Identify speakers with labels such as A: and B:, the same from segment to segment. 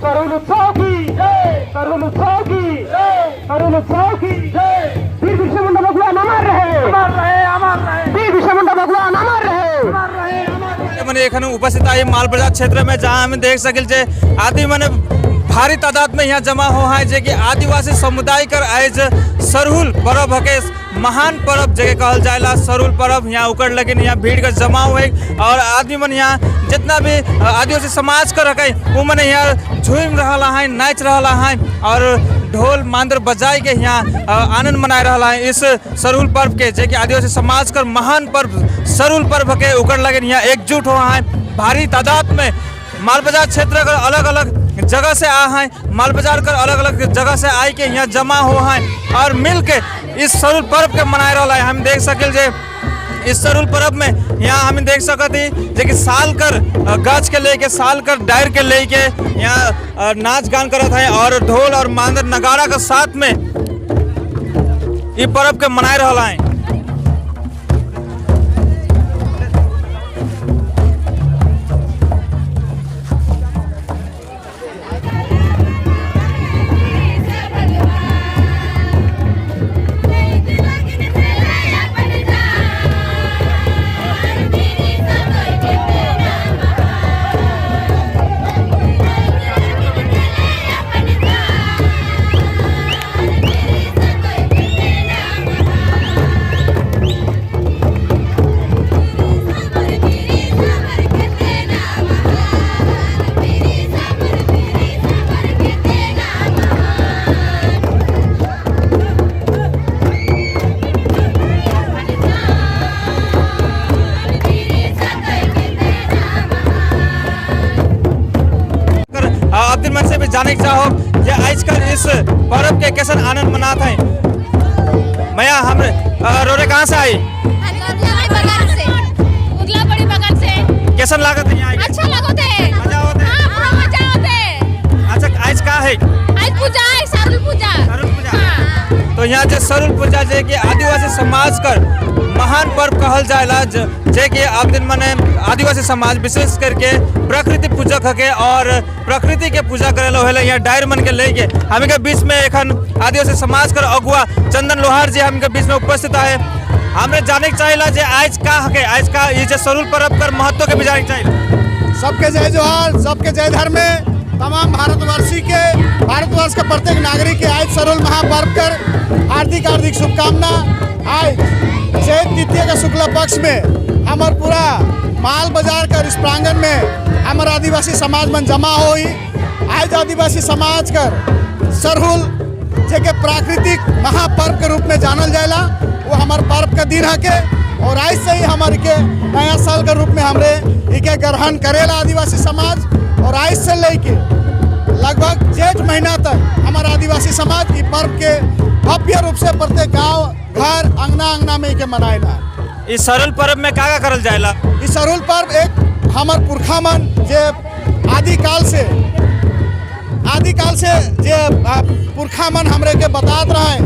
A: सरहुल उत्सव की जय, सरहुल उत्सव की जय, सरहुल उत्सव की जय। वीर बिरसा मुंडा भगवान अमर रहे, अमर रहे, अमर रहे। वीर बिरसा मुंडा भगवान अमर रहे, अमर रहे, अमर रहे।
B: मने एखन उपस्थित आई माल बाजार क्षेत्र में, जहां हम देख सकिल जे आदमी मने भारी तादाद में यहाँ जमा हो है, जे कि आदिवासी समुदाय कर आज सरहुल पर्व हके, महान पर्व जगह कहल जाएला सरहुल पर्व। यहाँ उकड़ लेकिन यहाँ भीड़ का जमा हुए और आदमी मन यहाँ जितना भी आदिवासी समाज कर हके वो मने यहाँ झूम रहा है, नाच रहा है और ढोल मांदर बजाई के यहाँ आनंद मना रहा है इस सरहुल पर्व के, जे कि आदिवासी समाज कर महान पर्व सरहुल पर्व के उकड़ लगे यहाँ एकजुट हो है भारी तादाद में। माल बाजार क्षेत्र कर अलग अलग जगह से आ हैं, माल बाजार कर अलग अलग जगह से आए के यहाँ जमा हो हैं और मिल के इस सरहुल पर्व के मनाए रहा है। हम देख सकिल जे इस सरहुल पर्व में यहाँ हम देख सकत ही जे कि साल कर गाछ के लेके, साल कर डायर के लेके यहाँ नाच गान करत है और ढोल और मांदर नगाड़ा के साथ में ये पर्व के मनाए रहा है। अब्दुल मन से भी जाने के चाहो ये आजकल इस पर्व के कैसन आनंद मनाते हैं। मैया हम रोरे कहाँ से आई?
C: बगान से, उदला बड़ी बगान से।
B: कैसन लागत है यहाँ आके?
C: अच्छा लगत है।
B: मजा आवत है?
C: हाँ, पूरा मजा आवत है।
B: अच्छा, आज का है?
C: आज पूजा है, सरहुल पूजा।
B: सरहुल पूजा।
C: हाँ।
B: तो यहाँ जे सरहुल पूजा जे कि आदिवासी समाज कर महान पर्व कहल जाएला, जे कि अब दिन मने आदिवासी समाज विशेष करके प्रकृति पूजक हके और प्रकृति के पूजा करेला होले। यहाँ डायर मन के लेके हम के बीच में एखन आदिवासी समाज कर अगुआ चंदन लोहार जी हम के बीच में उपस्थित है। हमने जाने के चाहिए जे आज का हके, आज का ये जे सरहुल पर्व कर महत्व के भी जाने के चाहिए।
D: सबके जय जोहार, सबके जय धर्म में तमाम भारतवर्षी के, भारतवर्ष के प्रत्येक नागरिक के आज सरहुल महापर्व कर हार्दिक हार्दिक शुभकामना। आज चैत द्वितीय के शुक्ल पक्ष में हमार पूरा माल बाजार कर इस प्रांगण में हमार आदिवासी समाज मन जमा होई। आज आदिवासी समाज कर सरहुल जे के प्राकृतिक महापर्व के रूप में जानल जाएला, वो हमार पर्व का दिन हके और आज से ही हमार के नया साल के रूप में हमरे इके ग्रहण करेला आदिवासी समाज। और आज से लेके लगभग जेठ महीना तक हमारा आदिवासी समाज इस पर्व के भव्य रूप से प्रत्येक गांव घर अंगना अंगना में इके मनाएला।
B: इस सरहुल पर्व में का का करल जाएला?
D: इस सरहुल पर्व एक हमार पुरखा मन जे आदिकाल से जे पुरखा मन हमरे के बतात रहे,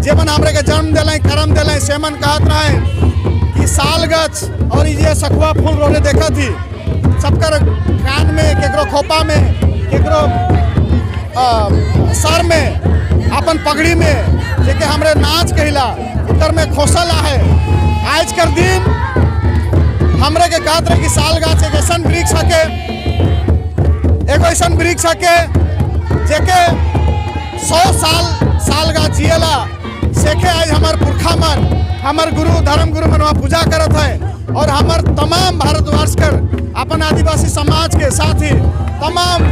D: जे मन हमरे के जन्म दिले करम दिले, से मन कहत रहे कि साल गछ और ये सखुआ फूल रोले देखा थी सबकर कान में, केकरो खोपा में, केकरो सर में, अपन पगड़ी में, जेके हमरे नाच कहिला उत्तर में खोसल है। आज कर दिन हमरे के कहत रहे कि साल गाछ एक ऐसा वृक्ष हके, एगो ऐसा वृक्ष हके जेके 100 साल साल गाछ जिएला। सेखे आज हमार पुरखा मन, हमार गुरु धर्म गुरु मन वहाँ पूजा करत है और हमार तमाम भारतवर्ष कर अपन आदिवासी समाज के साथ ही तमाम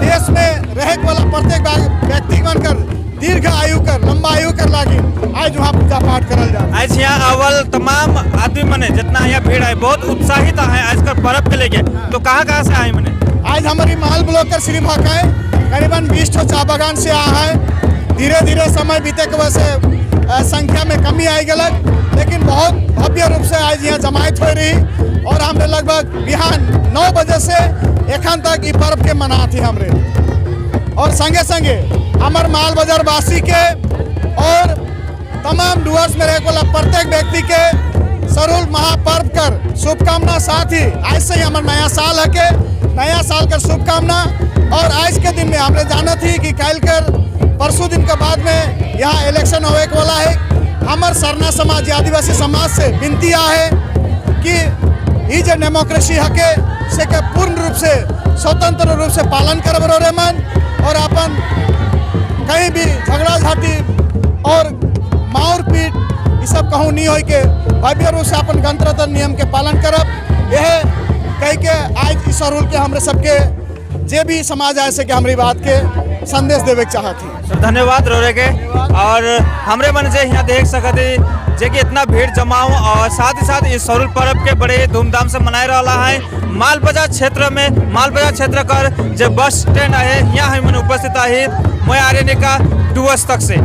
D: देश में रहे वाला प्रत्येक व्यक्ति मन कर दीर्घ आयु कर लंबा आयु कर लागी आज वहाँ पूजा पाठ करल जा।
B: आज यहाँ अव्वल तमाम आदमी मने जितना यहाँ भीड़ है बहुत उत्साहित है आजकल पर्व के लेके, तो कहाँ कहाँ से आए मने?
D: आज हमारी माल ब्लॉक कर श्री भाका करीबन 20 ठो चा बागान से आ है। धीरे धीरे समय बीते के वजह से संख्या में कमी आई गलक, लेकिन बहुत भव्य रूप से आज यहाँ जमायत हो रही और हमने लगभग बिहान 9 बजे से एखन तक ई पर्व के मनाती हमरे। और संगे संगे हमार माल बाजार वासी के और तमाम डुअर्स में रहे वाला प्रत्येक व्यक्ति के सरहुल महापर्व कर शुभकामना। साथ ही आज से ही हमार नया साल है के नया साल कर शुभकामना। और आज के दिन में हमने जाना थी कि कल कर परसों दिन के बाद में यहाँ इलेक्शन होने वाला है। हमार सरना समाज, आदिवासी समाज से विनती आ है कि ये जो डेमोक्रेसी हके से के पूर्ण रूप से, स्वतंत्र रूप से पालन करब रे मन और अपन कहीं भी झगड़ा झांटी और मार पीट ये सब कहूँ नहीं हो के भव्य रूप से अपन गणतंत्र नियम के पालन करब। यह कह के आज इस सरहुल के हमरे सबके जे भी समाज आए से के हमारी बात के संदेश देवे के चाहत ही।
B: सर, धन्यवाद रोरे के। और हमरे मन से यहाँ देख सकते जे कि इतना भीड़ जमाव और साथ ही साथ इस सरहुल पर्व के बड़े धूमधाम से मनाए रहा है। माल बाजार क्षेत्र में, माल बाजार क्षेत्र कर जो बस स्टैंड है, यहाँ हम उपस्थित है। मैं आर्यनिका डुअस तक से।